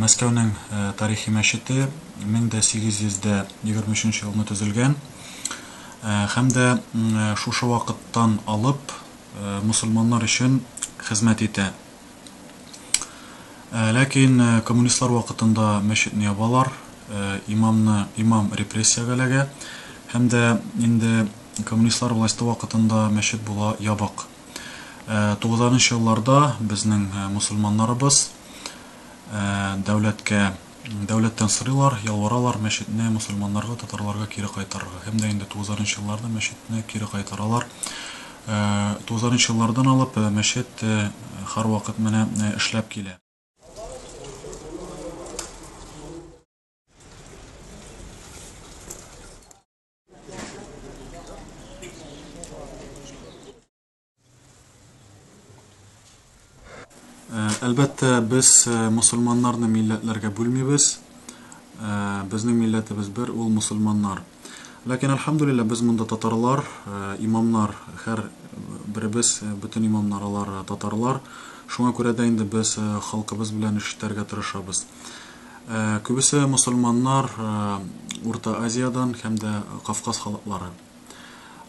Мәскәүнең тарихи мәчете 1823 елны төзелгән. Һәм дә шушы вакыттан алып мусульманнар өчен хезмәт итә. Ләкин коммунистлар вакытында мәчетне ябалар, имамны имам репрессиягә эләгә һәм дә инде коммунистлар власте вакытында мәчет була ябык. 90 елларда безнең мусульманнарыбыз дәүләткә дәүләттән сорыйлар, ялваралар мәчетне мусульманнарга, татарларга кире кайтарырга. Һәм дә инде 90 елларда мәчетне кире кайтаралар. 90 еллардан алып мәчет һәрвакыт менә эшләп килә. Әлбәттә, без мусульманнарны милләтләргә бүлмибез. Безнең милләтебез бер, ул мусульманнар. Ләкин, әлхәмдүлилләһ, без монда татарлар, имамнар, һәр беребез, бөтен имамнар алар татарлар. Шуңа күрә дә инде без халкыбыз белән эш итәргә тырышабыз. Күбесе мусульманнар Урта Азиядән һәм дә Кавказ халыклары.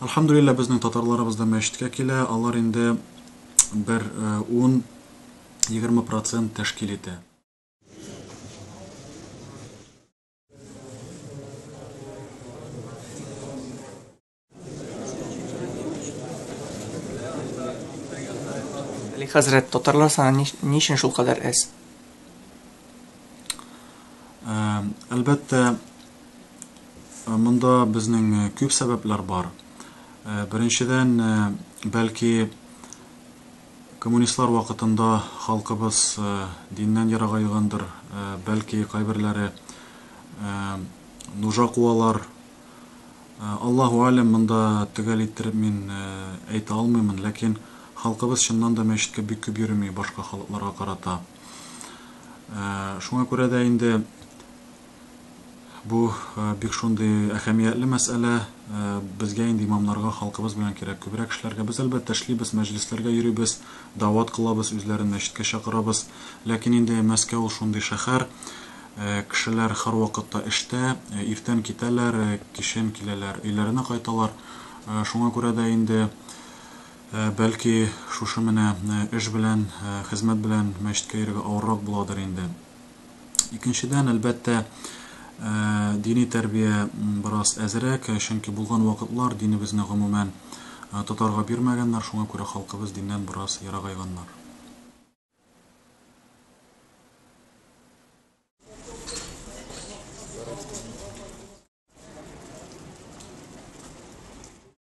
Әлхәмдүлилләһ, безнең татарларыбыз да мәчеткә килә, алар инде бер 10-20 процент тәшкил итә. Али хәзрәт, татарлар саны ни өчен шулкадәр әз? Әлбәттә, монда безнең күп сәбәпләр бар. Беренчедән, бәлки коммунистлар вакытында халкыбыз диннән ерагайгандыр, бәлки кайберләре нужа куалар. Аллаһу алем, монда төгәл иттереп мин әйтә алмыймын, ләкин халкыбыз чыннан да мәчеткә бик күп йөреми башка халыкларга карата. Шуңа күрә дә инде бу бик шундый әһәмиятле мәсьәлә. Безгә инде имамнарга халкыбыз белән кирәк күбрәк эшләргә. Без әлбәттә эшлибез, мәҗлесләргә йөрибез, дават кылабыз, үзләрен мәчеткә чакырабыз. Ләкин инде Мәскәү ул шундый шәһәр, Кешеләр һәрвакытта эштә, иртән китәләр, кичен киләләр, өйләренә кайталар. Шуңа күрә дә инде, бәлки, шушы менә эш белән, хезмәт белән мәчеткә йөрергә авыррак буладыр инде. Икенчедән, әлбәттә, дини тәрбия бераз әзрәк, чөнки булган вакытлар динебезне гомумән тотарга бирмәгәннәр, шуңа күрә халкыбыз диннән бераз ерагайганнар.